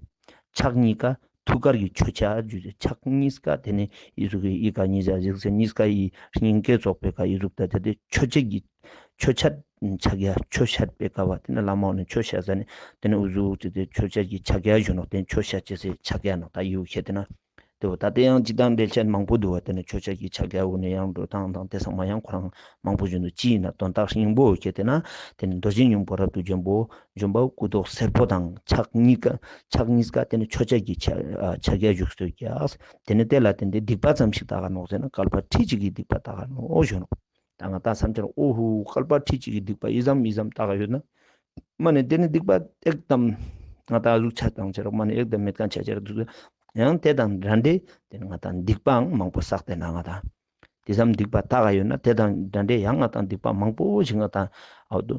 ཕྱག་གཉིས་ཀ་ཐུགས་ཀར་གྱི་ཆོས་ཆ་ཞུ་ཅེས། ཕྱག་གཉིས་ཀ་ཏེ་ནེ་ཨི་ཟུག་གི་ཨི་ཀ་ཉེ་ཞ་གཟིགས་སེན་གཉིས་ཀ་ཨི་སྙིང་གའི་ཙོགས་པའི་ཀ་ཨི་ཟུག་ད་ཏེ་ཆོས་ཆ་གི་ཆོས་ཆ་ཕྱག་གཡས་ཆོས་ཤད་པའི་ཀ་བ་ཏེ་ནེ་བླ་མ་བོ་ནི་ཆོས་ཤད་ཟ་ནེ་ཏེ་ནེ་ཨུ་ཟུག་ཅིག་ཏེ་ཆོས་ཆ་གི་ཕྱག་གཡས་ཞུ་ནོག། ཏེ་ནེ་ཆོས་ཤད་ཅེས་སི་ཕྱག་གཡས་ནོག་ད་ཡུ་ཁྱེར་ཏེ་ན། ཏེ་བོ་ད་ཏེ་ཡང་ཅི་དང་འགྲེལ་བཤད་མང་པོ་འདུག་པ། ཏེ་ནེ་ཆོས་ཆ་གི་ཕྱག་གཡས་བོ་ནི་ཡང་འགྲོ་སྟངས་དང་ཏེ་ཚང་མ་ཡང་ཁོ་རང་མང་པོ་ཞིག་འདུག། ཅི་ཨིན་ན་དོན་དག་སྙིང་པོ་ཁྱེར་ཏེ་ན་ཏེ་ནེ་རྡོ་རྗེ་སྙིང་པོ་རབ་ཏུ་འཇོམས་པོ་འཇོམས་པ་སྐུ་མདོག་སེར་པོ་དང་ཕྱག་གཉིས་ཀ་ཕྱག་གཉིས་ཀ་ཏེ་ནེ་ཆོས་ཆ་གི་ཕྱག་གཡས་བཞུགས་སྟོད་ཀྱག། ཏེ་ནེ་ཏེ་ལ་བརྟེན་ཏེ་སྡིག་པ་ཙམ་ཞིག་དག་ག་ནོག་ཟེར་ན་བསྐལ་པ་ཁྲི་གཅིག་གི་སྡིག་པ་དག་ག་ནོག་ཞུ་ནོག། ད་ང་ད་བསམ་འཆར་ཨོ་ཧུ་བསྐལ་པ་ཁྲི་གཅིག་གི་སྡིག་པ་ཨི་ཙམ་ཨི་ཙམ་དག་ག་ཡོད་ན། མ་ནེ་ཏེ་ནེ་སྡིག་པ་ཨེག་དམ་ང་ད་ཨ་ཟུག་ཆ་དང་ཆ་རོག་མ་ནེ་ཨེག་དམ་མེད་ཁན་ཆ་ཆ་རོག་འདུག། ཡང་ཏེ་དང་འདྲ་འདྲེ་ཏེ་ནེ་ང་ད་སྡིག་པའང་མང་པོ་བསགས་ཏེ་ན་ང་ད་ཏེ་ཙམ་སྡིག་པ་དག་ག་ཡོད་ན་ཏེ་དང་འདྲ་འདྲེ་ཡང་ང་ད་སྡིག་པ་མང་པོ་ཞིག་ང་ད་ཨོ་དུ་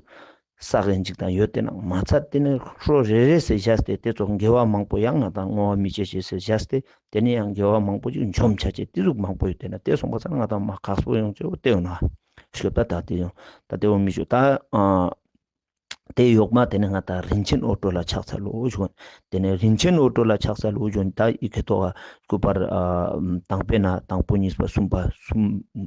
བསགས་ཨིན་ཅིག་དང་ཡོད་ཏེ་ན་མ་ཚད་ཏེ་ནེ་ཧྲོ་རེ་རེ་སེ་བཞག་སྟེ་ཏེ་ཙོགས་དགེ་བ་མང་པོ་ཡང་ང་ད་བསྔོ་བ་མི་བྱེད་ཅེས་སེ་བཞག་སྟེ་ཏེ་ནེ་ཡང་དགེ་བ་མང་པོ་ཞིག་འཇོམས་ཆ་ཅེས་ཏེ་ཟུག་མང་པོ་ཡོད་ཏེ་ན་ཏེ་སོང་པ་ས་ང་ད་མ་ཁག་པོ་ཡོང་ཅེ་བོ་ཏེ་ཡོད་ན་ཤོད་པ་ད་ཏེ་ཡོང་ད་ཏེ་བོ་མི་ཤོད་ད་ཨ། ཏེ་ཡོག་མ་ཏེ་ནེ་ང་ད་རིན་ཆེན་འོད་འཕྲོ་ལ་ཕྱག་འཚལ་ལོ་ཞུ། ཏེ་ནེ་རིན་ཆེན་འོད་འཕྲོ་ལ་ཕྱག་འཚལ་ལོ་ཞུ། ད་ཨི་ཁེ་ཐོག་ག་སྐུ་པར་ཨ་དང་པོའི་ནང་དང་པོ་གཉིས་པ་གསུམ་པ་གསུམ་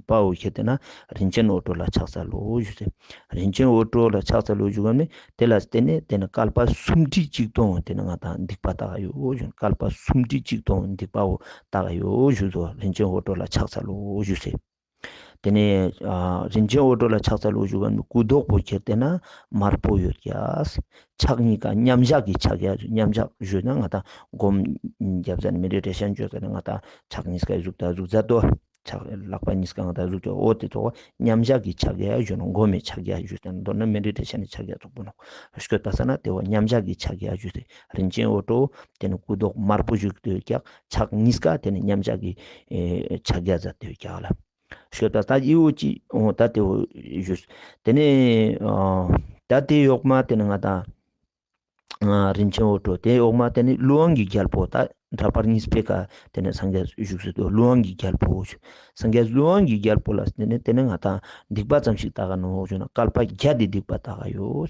པའོ་ཁྱེར་ཏེ་ན་རིན་ཆེན་འོད་འཕྲོ་ལ་ཕྱག་འཚལ་ལོ་ཞུ་ཟེར། རིན་ཆེན་འོད་འཕྲོ་ལ་ཕྱག་འཚལ་ལོ་ཞུ་ག་ནི་ཏེ་ལ་ཏེ་ནེ་ཏེ་ནེ་བསྐལ་པ་སུམ་ཁྲི་གཅིག་སྟོང་ཏེ་ནེ་ང་ད་སྡིག་པ་དག་ག་ཡོད་ཞུ། བསྐལ་པ་སུམ་ཁྲི་གཅིག་སྟོང་སྡིག་པའོ་དག་ག་ཡོད་ཞུ་ཟོ། རིན་ཆེན་འོད་འཕྲོ་ལ་ཕྱག་འཚལ་ལོ་ཞུ་ཟེར། ཏེ་ནེ་ཨ་རིན་ཆེན་འོད་འཕྲོ་ལ་ཕྱག་འཚལ་ལོ་ཞུ་ག་ནི་སྐུ་མདོག་པོ་ཁྱེར་ཏེ་ན་དམར་པོ་ཡོད་ཀྱག། ཕྱག་གཉིས་ཀ་མཉམ་བཞག་གི་ཕྱག་གཡས་མཉམ་བཞག་ཞུ་ན་ང་ད་སྒོམ་རྒྱབ་ཟ་ནེ་མི་རི་ཊེ་ཤན་ཅོ་ཟ་ནེ་ང་ད་ཕྱག་གཉིས་ཀ་ཟུག་ད་ཟུག་ཟ་དོ། ཕྱག་ལག་པ་གཉིས་ཀ་ང་ད་ཟུག་ཅོ་འོ་ཏེ་ཚོ་མཉམ་བཞག་གི་ཕྱག་གཡས་ཞུ་ནོག། སྒོམ་མི་ཕྱག་གཡས་ཞུ་ཏེ་ན་མདོར་ན་མི་རི་ཊེ་ཤན་ནི་ཕྱག་གཡས་ཙོགས་པོ་ནོག། ཤོད་པ་ས་ན་ཏེ་བོ་མཉམ་བཞག་གི་ཕྱག་གཡས་ཞུ་ཏེ་རིན་ཆེན་འོད་འཕྲོ་ཏེ་ནེ་སྐུ་མདོག་དམར་པོ་ཞིག་ཏུ་ཡོད་ཀྱག། ཕྱག་གཉིས་ཀ་ཏེ་ནེ་མཉམ་བཞག་གི་ཕྱག་གཡས་ཟ་ཏེ་ཡོད་ཀྱག་ལ། ཤོད་པ་ད་ཨི་བོ་ཅི་འོ་ད་ཏེ་བོ་ཞུས། ཏེ་ནེ་ཨ་ད་ཏེ་ཡོག་མ་ཏེ་ནེ་ང་ད་ཨ་རིན་ཆེན་འོད་འཕྲོ་ཏེ་ཡོག་མ་ཏེ་ནེ་ཀླུ་དབང་གི་རྒྱལ་པོ་ད་འདྲ་པར་གཉིས་པའི་ཀ་ཏེ་ནེ་སངས་རྒྱས་བཞུགས་སུ་དུ་ཀླུ་དབང་གི་རྒྱལ་པོ་ཞུ། སངས་རྒྱས་ཀླུ་དབང་གི་རྒྱལ་པོ་ལ་ཏེ་ནེ་ཏེ་ནེ་ང་ད་སྡིག་པ་ཙམ་ཞིག་དག་ག་ནོག་ཞུ་ན་བསྐལ་པ་བརྒྱད་དི་སྡིག་པ་དག་ག་ཡོད།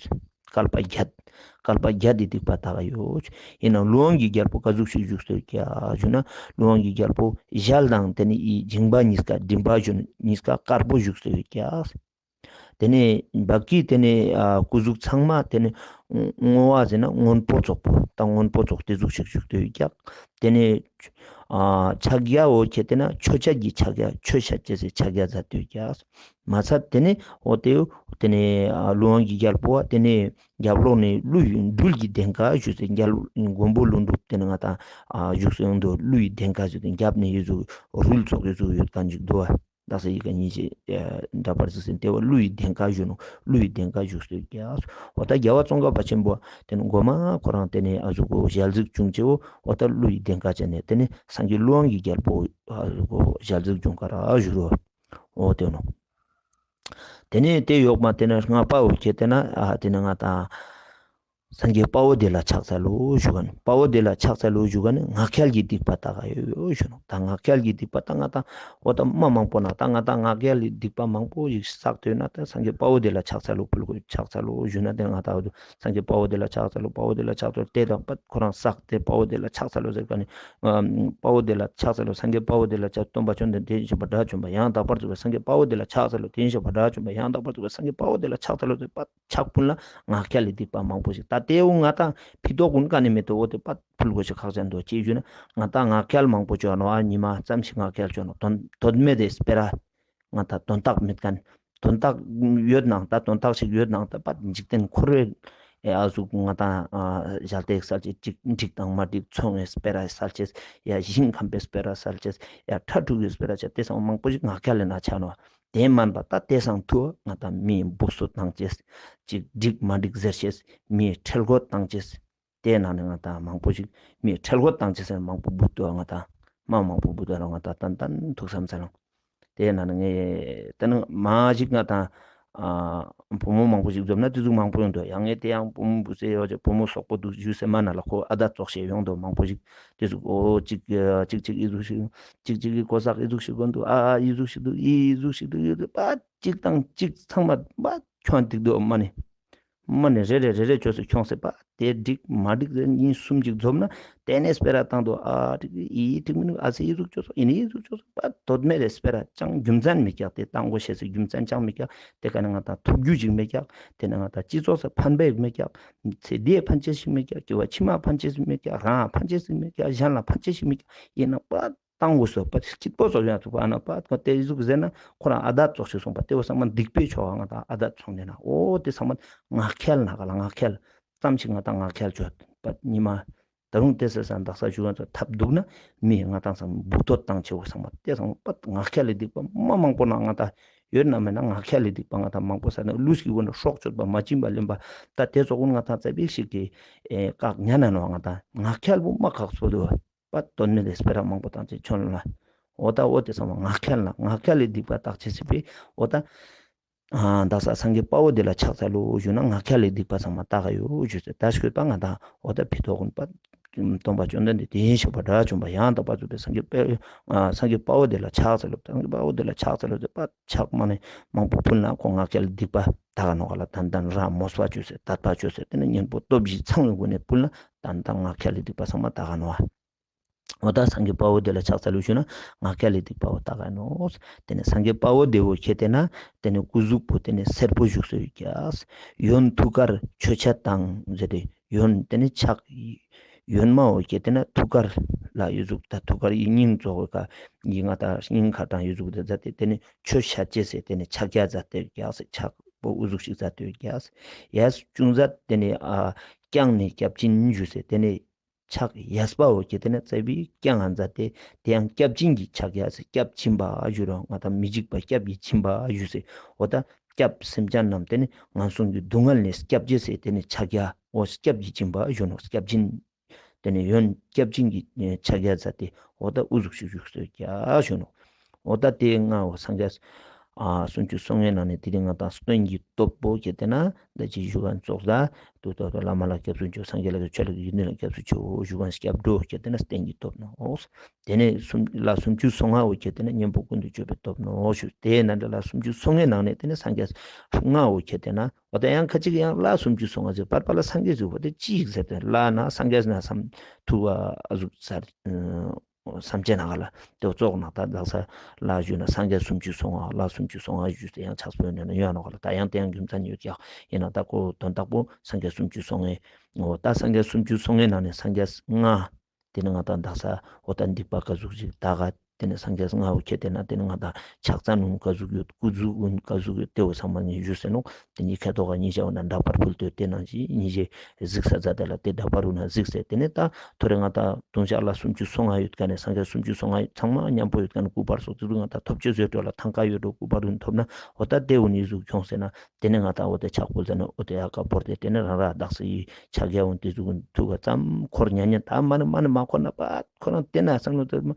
བསྐལ་པ་བརྒྱད། བསྐལ་པ་བརྒྱད་དི་སྡིག་པ་དག་ག་ཡོད། ཨིན་ན་ཀླུ་དབང་གི་རྒྱལ་པོ་ག་ཟུག་ཞིག་བཞུགས་སུ་ཡོད་ཀྱག་ཞུ་ན་ཀླུ་དབང་གི་རྒྱལ་པོ་ཞལ་དང་ཏེ་ནེ་ཨི་མཇིང་པ་གཉིས་ཀ་མགྲིན་པ་གཉིས་ཀ་དཀར་པོ་བཞུགས་སུ་ཡོད་ཀྱག། ཏེ་ནེ་བག་གི་ཏེ་ནེ་ཨ་སྐུ་གཟུགས་ཚང་མ་ཏེ་ནེ་བསྔོ་བ་ཟེར་ན་སྔོན་པོ་ཙོགས་པོ་ད་སྔོན་པོ་ཙོགས་ཏེ་ཟུག་ཞིག་བཞུགས་སུ་ཡོད་ཀྱག། ཏེ་ནེ་ཨ་ཕྱག་གཡས་བོ་ཁྱེར་ཏེ་ན་ཆོས་ཆ་གི་ཕྱག་གཡས་ཆོས་ཤད་ཅེས་སི་ཕྱག་གཡས་ཟ་ཏེ་ཡོད་ཀྱག། མ་ཚད་ཏེ་ནེ་འོ་ཏེ་ཏེ་ནེ་ཨ་ཀླུ་དབང་གི་རྒྱལ་པོ་བ་ཏེ་ནེ་རྒྱབ་ལོགས་ནེ་ཀླུ་ཡི་སྦྲུལ་གྱི་གདེངས་ཀ་ཞུས་ཏེ་རྒྱལ་མགོན་པོ་ཀླུ་སྒྲུབ་ཏེ་ནེ་ང་ད་ཨ་བཞུགས་སུ་ཡོང་དུ་ཀླུ་ཡི་གདེངས་ཀ་ཞུས་ཏེ་རྒྱབ་ནེ་ཡོད་ཟུག་རུལ་ཙོགས་ཡོད་ཟུག་ཡོད་ཁན་ཅིག་འདུག་བ། དག་ས་ཡི་གེ་ཉིས་ཀྱི་འདྲ་པར་ཟེར་ཏེ་བ་ཀླུ་ཡི་གདེངས་ཀ་ཞུ་ནོག། ཀླུ་ཡི་གདེངས་ཀ་བཞུགས་སུ་ཡོད་ཀྱག། འོ་ད་རྒྱལ་བ་ཙོང་ཁ་པ་ཆེན་པོ་ཏེ་ནེ་གོ་མ་ཁོ་རང་ཏེ་ནེ་ཨ་ཟུག་གོ་ཞལ་གཟིགས་བྱུང་ཅེ་བོ་འོ་ད་ཀླུ་ཡི་གདེངས་ཀ་ཅན་ནེ་ཏེ་ནེ་སངས་རྒྱས་ཀླུ་དབང་གི་རྒྱལ་པོ་ཨ་ཟུག་གོ་ཞལ་གཟིགས་བྱུང་ཀ་ར་ཞུ་རོ། འོ་ཏེ་ནོ། ཏེ་ནེ་ཏེ་ཡོག་མ་ཏེ་ནེ་ལྔ་པ་འོ་ཁྱེར་ཏེ་ན་ཨ་ཏེ་ནེ་ང་ད་ སངས་རྒྱས་དཔའ་བོ་དེ་ལ་ཕྱག་འཚལ་ལོ་ཞུ་ག་ནི། དཔའ་བོ་དེ་ལ་ཕྱག་འཚལ་ལོ་ཞུ་ག་ནི་ངག་འཁྱལ་གྱི་སྡིག་པ་དག་ག་ཡོད་ཞུ་ནོག། ད་ངག་འཁྱལ་གྱི་སྡིག་པ་ད་ང་ཏང་འོ་ད་མ་མང་པོ་ན་ད་ང་ཏང་ངག་འཁྱལ་གྱི་སྡིག་པ་མང་པོ་ཞིག་བསགས་ཏེ་ཡོད་ན་ད་སངས་རྒྱས་དཔའ་བོ་དེ་ལ་ཕྱག་འཚལ་ལོ་ཕུལ་དགོས། ཕྱག་འཚལ་ལོ་ཞུ་ན་དེ་ང་ཏང་འོ་ད་སངས་རྒྱས་དཔའ་བོ་དེ་ལ་ཕྱག་འཚལ་ལོ་དཔའ་བོ་དེ་ལ་ཕྱག་འཚལ་ལོ་དེ་དང་པ་ཁོ་རང་བསགས་ཏེ་དཔའ་བོ་དེ་ལ་ཕྱག་འཚལ་ལོ་ཟེར་ག་ནི་དཔའ་བོ་དེ་ལ་ཕྱག་འཚལ་ལོ་སངས་རྒྱས་དཔའ་བོ་དེ་ལ་ཕྱག་སྟོན་པ་བཅོམ་ལྡན་འདས་དེ་བཞིན་གཤེགས་པ་དགྲ་བཅོམ་པ་ཡང་དག་པར་རྫོགས་པའི་སངས་རྒྱས་དཔའ་བོ་དེ་ལ་ཕྱག་འཚལ་ལོ་དེ་བཞིན་གཤེགས་པ་དགྲ་བཅོམ་པ་ཡང་དག་པར་རྫོགས་པའི་སངས་རྒྱས་དཔའ་བོ་དེ་ལ་ཕྱག་འཚལ་ལོ་ཟེར་པ། ཕྱག་ཕུལ་ན་ངག་འཁྱལ་ལི་སྡིག་པ་མང་པོ་ཞིག་ད་དེའུ་ང་ཏང་ཕི་ཏོག་ཀུན་ཀ་ནི་མེད་དོ། འོ་དེ་པ་ཕུལ་དགོས་ཤིག་ཁག་ཅན་དོ་ཅི་ཞུ་ན་ང་ཏང་ངག་འཁྱལ་མང་པོ་ཅོ་ནོ། ཨ་ཉི་མ་ཙམ་ཞིག་ངག་འཁྱལ་ཅོ་ནོ། དོན་དོན་མེད་དེ་སྤེ་ར་ང་ཏང་དོན་དག་མེད་མཁན་དོན་དག་ཡོད་ནང་ད་དོན་དག་ཞིག་ཡོད་ནང་ད་པ་འཇིག་རྟེན་འཁོར་བའི་ཨ་ཟུག་ང་ཏང་ཞལ་ཏེ་སལ་ཅེས་ཅིག་འགྲིག་དང་མ་འགྲིག་ཚོང་ངེ་སྤེ་ར་སལ་ཅེས་ཡ་ཞིང་ཁམས་པའི་སྤེ་ར་སལ་ཅེས་ཡ་ཁྲ་ཕྲུག་གི་སྤེ་ར་ཅེས་དེ་སང་མང་པོ་ཞིག་ངག་འཁྱལ་ལི་ན་ཆ་ནོ། དེ་མན་པ་ད་དེ་སང་ཐུ་ང་ཏང་མི་འབུག་སོད་བཏང་ཅེས་ཅིག་འགྲིག་མ་འགྲིག་ཟེར་ཅེས་མི་ཁྲེལ་དགོད་བཏང་ཅེས་དེ་ནང་ནས་ང་ཏང་མང་པོ་ཞིག་མི་ཁྲེལ་དགོད་བཏང་ཅེས་ཟེར་མང་པོ་འབུད་དོ། ང་ཏང་མ་མང་པོ་འབུད་དོ་ང་ཏང་ཏན་ཏན་ཐུགས་བསམ་ཚར་ལང་། དེ་ནང་ནས་ངས་ད་ནི་མ་ཞིག་ང་ཏང་ཨ་བུ་མོ་མང་པོ་ཞིག་འཛོམས་ན་དེ་ཟུག་མང་པོ་ཡོང་དོ། ཡང་ངས་དེ་ཡང་བུ་མོ་བུ་ཚེ་ཡོད་ཅེ་བུ་མོ་སོག་པོ་འདུག་ཞུ་སེ་མ་ན་ལ་ཁོ་ཨ་ད་ཙོགས་ཤེས་ཡོང་དོ་མང་པོ་ཞིག་དེ་ཟུག་འོ་ཅིག་ཅིག་ཅིག་ཨི་ཟུག་ཞིག་ཅིག་ཅིག་གི་གོ་ས་ཨི་ཟུག་ཞིག་གོ་འདུག་ཨ་ཨ་ཨི་ཟུག་ཞིག་འདུག་ཨི་ཟུག་ཞིག་འདུག་ཡོད་དེ་པ་ཅིག་དང་ཅིག་ཚང་མ་པ་ཁྱོང་སྡིག་དོ་མ་ནི། མ་ནི་རེ་རེ་རེ་རེ་ཅོས་སེ་ཁྱོངས་སེ་པ་དེ་འགྲིག་མ་འགྲིག་ཟེར་ཉིན་གསུམ་ཅིག་འཛོམས་ན་དེ་ནས་སྤེ་ར་བཏང་དོ། ཨ་འགྲིག་ཨི་འགྲིག་མི་འདུག་ཨ་ཟེ་ཨི་ཟུག་ཅོས་སོ་ཨི་ནི་ཨི་ཟུག་ཅོས་སོ་པ་དོད་མེད་རེ་སྤེ་ར་ཅང་རྒྱུ་མཚན་མི་ཀྱག་དེ་བཏང་དགོས་ཤེས་སེ་རྒྱུ་མཚན་ཅང་མི་ཀྱག་དེ་ཀ་ནས་ང་ཏང་ཐོབ་རྒྱུ་ཅིག་མི་ཀྱག་དེ་ནས་ང་ཏང་སྤྱི་ཚོགས་སུ་ཕན་པ་ཞིག་མི་ཀྱག་ཚེ་འདིའི་ཕན་ཆེ་ཞིག་མི་ཀྱག་སྐྱེ་བ་ཕྱི་མ་ཕན་ཆེ་ཞིག་མི་ཀྱག་རང་ཕན་ཆེ་ཞིག་མི་ཀྱག་གཞན་ལ་ཕན་ཆེ་ཞིག་མི་ཀྱག་ཡིན་ན་པ་བཏང་དགོས་སོ་པ་སྐྱིད་པོ་སོ་ཡང་ཐུག་པ་ཨ་ན་པ་དེ་ཟུག་ཟེར་ན་ཁོ་རང་ཨ་དད་ཙོགས་ཤིག་སོང་པ་དེ་བོ་ཚང་མ་སྡིག་པའི་ཆོ་ག་ང་ཏང་ཨ་དད་སོང་ནས་ན་འོ་དེ་ཚང་མ་ངག་འཁྱལ་ན་ག་ལ་ངག་འཁྱལ་ཙམ་ཞིག་ང་ཏང་ངག་འཁྱལ་ཅོ་པ་ཉི་མ་ད་རུང་དེ་ཟེར་ས་དག་ས་ཞུ་ག་ཚོ་ཐབས་སྡུག་ན་མི་ང་ཏང་ཚང་མ་འབུ་ཏོ་བཏང་ཆེ་བོ་ཚང་མ་དེ་ཚང་མ་པ་ངག་འཁྱལ་ལི་སྡིག་པ་མ་མང་པོ་ན་ང་ཏང་ཡོད་ན་མེད་ན་ངག་འཁྱལ་ལི་སྡིག་པ་ང་ཏང་མང་པོ་ས་ན་ལུས་ཀྱི་སྒོ་ནས་སྲོག་གཅོད་པ་མ་བྱིན་པ་ལེན་པ་ད་དེ་ཚོ་ཀུན་ང་ཏང་ཙ་པིག་ཞིག་གི་བཀག་ཉན་ན་ནོ་ང་ཏང་ངག་འཁྱལ་བོ་མ་བཀག་སོ་དུ། པ་དོན་མེད་དེ་སྤེ་ར་མང་པོ་བཏང་ཅེས་ཆོན་ལ། འོ་ད་འོ་དེ་ཚང་མ་ངག་འཁྱལ་ན་ངག་འཁྱལ་ལི་སྡིག་པ་བརྟག་ཅེས་སི་པས་འོ་ད། ཨ་དག་ས་སངས་རྒྱས་དཔའ་བོ་དེ་ལ་ཕྱག་འཚལ་ལོ་ཞུ་ན་ངག་འཁྱལ་ལི་སྡིག་པ་ཚང་མ་དག་ག་ཡོད་ཞུ་ཟེར་ད་ཤོད་པ་ང་ད་འོ་ད་ཕི་ཏོག་ཀུན་པ། སྟོན་པ་བཅོམ་ལྡན་འདས་དེ་བཞིན་གཤེགས་པ་དགྲ་བཅོམ་པ་ཡང་དག་པར་རྫོགས་པའི་སངས་རྒྱས་དཔའ་སངས་རྒྱས་དཔའ་བོ་དེ་ལ་ཕྱག་འཚལ་ལོ། སངས་རྒྱས་དཔའ་བོ་དེ་ལ་ཕྱག་འཚལ་ལོ་ཟེར་པ་ཕྱག་མ་ནི་མང་པོ་ཕུལ་ན་ཁོ་ངག་འཁྱལ་ལི་སྡིག་པ་དག་ག་ནོ་ག་ལ་ཏན་ཏན་ར་མོས་པ་ཅོས་ཟེར་དད་པ་ཅོས་ཟེར་དེ་ནི་གཉེན་པོ་སྟོབས་བཞི་ཚང་བའི་སྒོ་ནས་ཕུལ་ན་ཏན་ཏན་ངག་འཁྱལ་ལི་སྡིག་པ་ཚང་མ་དག་ག་ནོ། འོ་ད་སངས་རྒྱས་དཔའ་བོ་དེ་ལ་ཕྱག་འཚལ་ལོ་ཞུ་ན་ངག་འཁྱལ་ལི་སྡིག་པ་བོ་དག་ག་ནོ། དེ་ནས་སངས་རྒྱས་དཔའ་བོ་དེ་བོ་ཁྱེད་དེ་ན་དེ་ནས་སྐུ་གཟུགས་པོ་དེ་ནས་སེར་པོ་བཞུགས་སོ་ཡོད་ཀྱག་ཡོན་ཐུགས་ཀར་མཆོད་ཆས་དང་ཟེར་ཏེ་ཡོན་དེ་ནས་ཕྱག་ཡོན་མ་བོ་ཁྱེད་དེ་ན་ཐུགས་ཀར་ལ་ཡོད་གཟུགས་ད་ཐུགས་ཀར་ཡིན་སྙིང་ཙོགས་ཀ་ཡིན་ང་ད་སྙིང་ཁ་དང་ཡོད་གཟུགས་དེ་ཟ་དེ་དེ་ནས་མཆོད་ཆས་ཅེས་ཟེར་དེ་ནས་ཕྱག་རྒྱ་ཟ་དེ་ཡོད་ཀྱག་ཕྱག་པོ་འུ་གཟུགས་ཤིག་ཟ་དེ་ཡོད་ཀྱག་ཡས་ཅུང་ཟད་དེ་ནས་ཨ་བརྐྱང་ནས་སྐྱབས་སྦྱིན་ཞུ་ཟེར་དེ་ནས། ཕྱག་གཡས་པ་བོ་ཁྱེད་དེ་ན་རྩ་བའི་བརྐྱང་ང་མཛད་དེ་དེ་ཡང་སྐྱབས་སྦྱིན་གྱི་ཕྱག་རྒྱ་ཟེར་སྐྱབས་སྦྱིན་པ་ཞུ་རོ་ང་ད་མི་འཇིགས་པ་སྐྱབས་ཀྱི་སྦྱིན་པ་ཞུ་ཟེར་འོ་ད་སྐྱབས་སེམས་ཅན་རྣམས་དེ་ནི་ངན་སོང་གི་སྡུག་བསྔལ་ནས་སྐྱབས་རྗེས་ཟེར་དེ་ནི་ཕྱག་རྒྱ་འོ་སྐྱབས་ཀྱི་སྦྱིན་པ་ཞུ་ནོ་སྐྱབས་སྦྱིན་དེ་ནི་ཡོན་སྐྱབས་སྦྱིན་གྱི་ཕྱག་རྒྱ་མཛད་དེ་འོ་ད་འུ་ཟུག་ཤིག་ཞུ་ཟེར་རྒྱ་ཞུ་ནོ། འོ་ད་དེ་ལྔ་བོ་སངས་རྒྱས་ཨ་སུམ་ཅུ་སོ་ལྔའི་ནང་ནས་དེ་རིང་ང་དང་སྟོན་གྱི་སྟོབས་པོ་ཁྱེད་དེ་ན་ད་ཅི་ཞུ་གན་ཙོགས་ད་དུ་ད་དུ་བླ་མ་ལ་སྐྱབས་སུ་མཆིའོ། སངས་རྒྱས་ལ་ཆོས་ལ་ཡོན་ཏན་ལ་སྐྱབས་སུ་མཆིའོ་ཞུ་གན་སྐྱབས་འགྲོ་ཁྱེད་དེ་ན་སྟོན་གྱི་སྟོབས་ནོ། དེ་ནས་སུམ་ལ་སུམ་ཅུ་སོ་ལྔ་བོ་ཁྱེད་དེ་ན་གཉེན་པོ་ཀུན་ཏུ་སྤྱོད་པའི་སྟོབས་ནོ་ཞུ། དེ་ནང་འདྲ་ལ་སུམ་ཅུ་སོ་ལྔའི་ནང་ནས་དེ་ནས་སངས་རྒྱས་ལྔ་བོ་ཁྱེད་དེ་ན་འོ་ད་ཡང་ཁ་ཅིག་ཡང་ལ་སུམ་ཅུ་སོ་ལྔ་ཟེར་བར་པ་ལ་སངས་རྒྱས་ཟེར་བ་དེ་ཅི་ཡིག་ཟེར་ཏེ་ལ་ན་སངས་རྒྱས་ན་བསམ་ཐུབ་པ་ཨ་ཟུག་ཟེར། སམ་ཅེ་ན་ག་ལ་དེ་བོ་ཙོགས་ན་ད་དག་ས་ལ་ཞུས་ན་སངས་རྒྱས་སུམ་ཅུ་སོ་ལྔ་ལ་སུམ་ཅུ་སོ་ལྔ་ཞུས་ཏེ་ཡང་ཕྱག་སྤོས་ནས་ན་ཡོད་ནོ་ག་ལ་ད་ཡང་དེ་ཡང་རྒྱུ་མཚན་ཡོད་ཀྱག་ཡིན་ན་ད་ཁོ་དོན་དག་པོ་སངས་རྒྱས་སུམ་ཅུ་སོ་ལྔའི་འོ་ད་སངས་རྒྱས་སུམ་ཅུ་སོ་ལྔའི་ནང་ནས་སངས་རྒྱས་ལྔ་དེ་ནི་ང་ད་དག་ས་འོ་ད་སྡིག་པ་ག་ཟུག་ཅིག་དག་ག་དེ་ནི་སངས་རྒྱས་ལྔ་བོ་ཁྱེད་དེ་ན་དེ་ནི་ང་ད་ཕྱག་མཚན་ཀུན་ག་ཟུག་ཡོད་སྐུ་གཟུགས་ཀུན་ག་ཟུག་ཡོད་དེ་བོ་ཚང་མ་ངས་ཞུས་ཟེར་ནོ། དེ་ནི་ཁ་ཐོག་ག་ཉིས་བྱས་འོ་ན་འདྲ་པར་ཕུལ་ཏེ་དེ་ནང་བཞིན་ཉིས་བྱས་གཟིགས་ས་ཛ་དེ་ལ་དེ་འདྲ་པར་རུ་ན་གཟིགས་ཟེར་དེ་ནས་ད་ཐོ་རེ་ང་ད་དུང་ཞག་ལ་སུམ་ཅུ་སོ་ལྔ་ཡོད་མཁན་ནས་སངས་རྒྱས་སུམ་ཅུ་སོ་ལྔ་ཡོད་ཚང་མ་མཉམ་པོ་ཡོད་མཁན་ནས་སྐུ་པར་སོགས་དེ་ཚོ་ང་ད་ཐོབ་ཅེས་བཟོས་འགྲོ་ལ་ཐང་ཀ་ཡོད་འགྲོ་སྐུ་པར་རུ་ཐོབ་ན་འོ་ད་དེ་འུ་ནི་གཟུགས་བྱུང་ཟེར་ན་དེ་ནས་ང་ད་འོ་དེ་ཕྱག་ཕུལ་ཟེར་ན་འོ་དེ་ཡག་ག་བོར་ཏེ་དེ་ནས་རང་ར་དག་ས་ཡི་ཕྱག་རྒྱ་འོན་དེ་གཟུགས་ཐུག་ག་ཙམ་འཁོར་ཉན་ཉན་ད་མ་ནི་མ་ནི་མ་འཁོར་ན་པ་ཁོ་རང་དེ་ན་སང་ལོ་དེ་མ་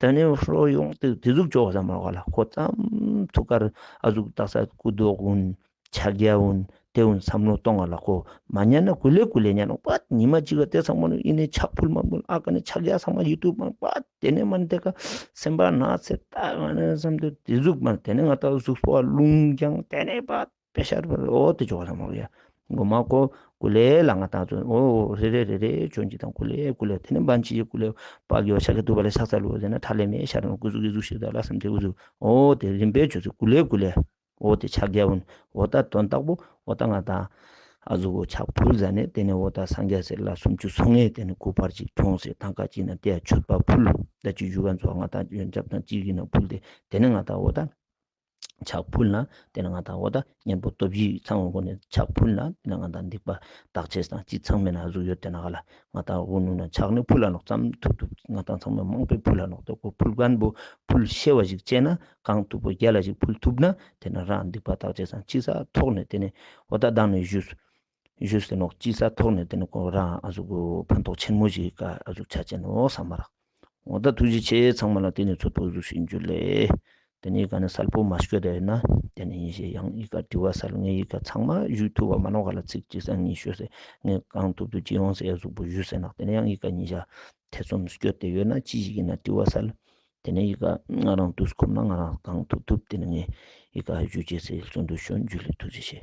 དེ་ནས་ཧྲོ་ཡོང་དེ་དེ་གཟུགས་ཅོག་ཙམ་མ་ག་ལ་ཁོ་ཙམ་ཐུག་གར་ཨ་གཟུགས་དག་ས་སྐུ་མདོག་འོན། ཕྱག་རྒྱ་འོན། ལེའུན་བསམ་བློ་གཏོང་ང་ལ་ཁོ་མ་ཉན་ན་ཀུ་ལེ་ཀུ་ལེ་ཉན་ནོག་པ། ཉི་མ་གཅིག་ག་དེ་ཚང་མ་ནོ་ཨི་ནེ་ཕྱག་ཕུལ་མ་ཕུལ་ཨ་ཀ་ནེ་ཕྱག་རྒྱ་ཚང་མ་ཡིད་དུ་མ་པ་དེ་ནེ་མ་ནེ་དེ་ཀ་སེམས་པ་ན་ཚེ་ད་ང་ནེ་བསམ་དུ་དེ་ཟུག་མ་དེ་ནེ་ང་ཏང་གཟུགས་པོ་ལུང་ཀྱང་དེ་ནེ་པ་དཔེ་ཤར་བར་འོ་དེ་ཅོག་ལ་མ་ཡ། མགོ་མ་ཀོ་ཀུ་ལེ་ལ་ང་ཏང་ཚོ་འོ་རེ་རེ་རེ་རེ་ཅོན་ཅིག་དང་ཀུ་ལེ་ཀུ་ལེ་དེ་ནེ་བན་ཅིག་ཀུ་ལེ་པ་གི་བ་ཤ་གི་དུ་བ་ལེ་ཤག་ཚ་ལུ་དེ་ནེ་ཁྲ་ལེ་མེ་ཤར་ནོ་ཀུ་ཟུག་གི་ཟུག་ཤིག་ད་ལ་བསམ་དེ་འུ་ཟུག་འོ་དེ་རིམ་པས་ཅོ་ཚེ་ཀུ་ལེ་ཀུ་ལེ། འོ་དེ་ཕྱག་རྒྱ་བོ་ནི་འོ་ད་དོན་དག་པོ་འོ་ད་ང་ཏང་ཨ་ཟུག་གོ་ཕྱག་ཕུལ་ཟ་ནེ་དེ་ནེ་འོ་ད་སངས་རྒྱས་སི་ལྷ་སུམ་ཅུ་སོ་ལྔའི་དེ་ནེ་སྐུ་པར་ཅིག་ཁྱོངས་སེ་ཐང་ཀ་ཅིག་ན་དེ་ཡ་མཆོད་པ་ཕུལ། ད་ཅི་ཞུ་ག་ཚོ་ང་ཏང་ཡོན་ཆབ་དང་ཅིག་ཡིན་ན་ཕུལ་ཏེ་དེ་ནེ་ང་ཏང་འོ་ད་ཕྱག་ཕུལ་ན་དེ་ནེ་ང་ཏང་འོ་ད་གཉེན་པོ་སྟོབས་བཞི་ཚང་བའི་སྒོ་ནས་ཕྱག་ཕུལ་ན་དེ་ནེ་ང་ཏང་སྡིག་པ་དག་ཅེས་དང་ཅི་ཚང་མེད་ན་ཨ་ཟུག་ཡོད་དེ་ན་ག་ལ་ང་ཏང་འོ་ནུ་ན་ཕྱག་ནི་ཕུལ་ལ་ནོག་ཙམ་ཐུབ་ཐུབ་ང་ཏང་ཚང་མ་མང་པོ་ཕུལ་ལ་ནོག་དེ་ཀོ་ཕུལ་མཁན་པོ་ཕུལ་ཤེས་པ་ཞིག་བྱས་ན་གང་ཐུབ་པོ་རྒྱལ་ལ་ཞིག་ཕུལ་ཐུབ་ན་དེ་ནེ་རང་སྡིག་པ་དག་ཅེས་དང་ཅི་ས་ཐོག་ནེ་དེ་ནེ་འོ་ད་དང་ནེ་ཞུས་ཞུས་ཏེ་ནོག་ཅི་ས་ཐོག་ནེ་དེ་ནེ་ཁོ་རང་ཨ་ཟུག་གོ་ཕན་ཐོགས་ཆེན་མོ་ཞིག་ག་ཨ་ཟུག་ཆ་ཅེས་ནོག་བསམ་མ་རག་འོ་ད་ཐུགས་རྗེ་ཆེ་ཚང་མ་ལ་དེ་ནེ་ཚོད་པོ་ཟུག་ཤིག་འཇུ་ལེ། དེ་ནེ་ཡི་ག་ནེ་སལ་པོ་མ་སྐྱོད་དེ་ཡོད་ན་དེ་ནེ་ཡིན་ཞེས་ཡང་ཡི་ག་དྲི་བ་སལ་ངས་ཡི་ག་ཚང་མ་ཞུ་ཐུབ་པ་མ་ནོག་ག་ལ་ཚིག་ཅི་ས་ངས་ཤོད་སེ་ངས་གང་ཐུབ་ཐུབ་ཅི་ཡོང་སེ་ཨ་ཟུག་པོ་ཞུས་སེ་ནག་དེ་ནེ་ཡང་ཡི་ག་ཉིན་ཞག་ཐེ་ཚོམ་སྐྱོད་དེ་ཡོད་ན་ཅི་ཞིག་ཡིན་ན་དྲི་བ་སལ། དེ་ནེ་ཡི་ག་ང་རང་དུས་ཁོམ་ན་ང་རང་གང་ཐུབ་ཐུབ་དེ་ནེ་ངས་ཡི་ག་ཞུ་ཅེས་སེ་བརྩོན་འགྲུས་ཤོད། འཇུ་ལེ། ཐུགས་རྗེ་ཆེ།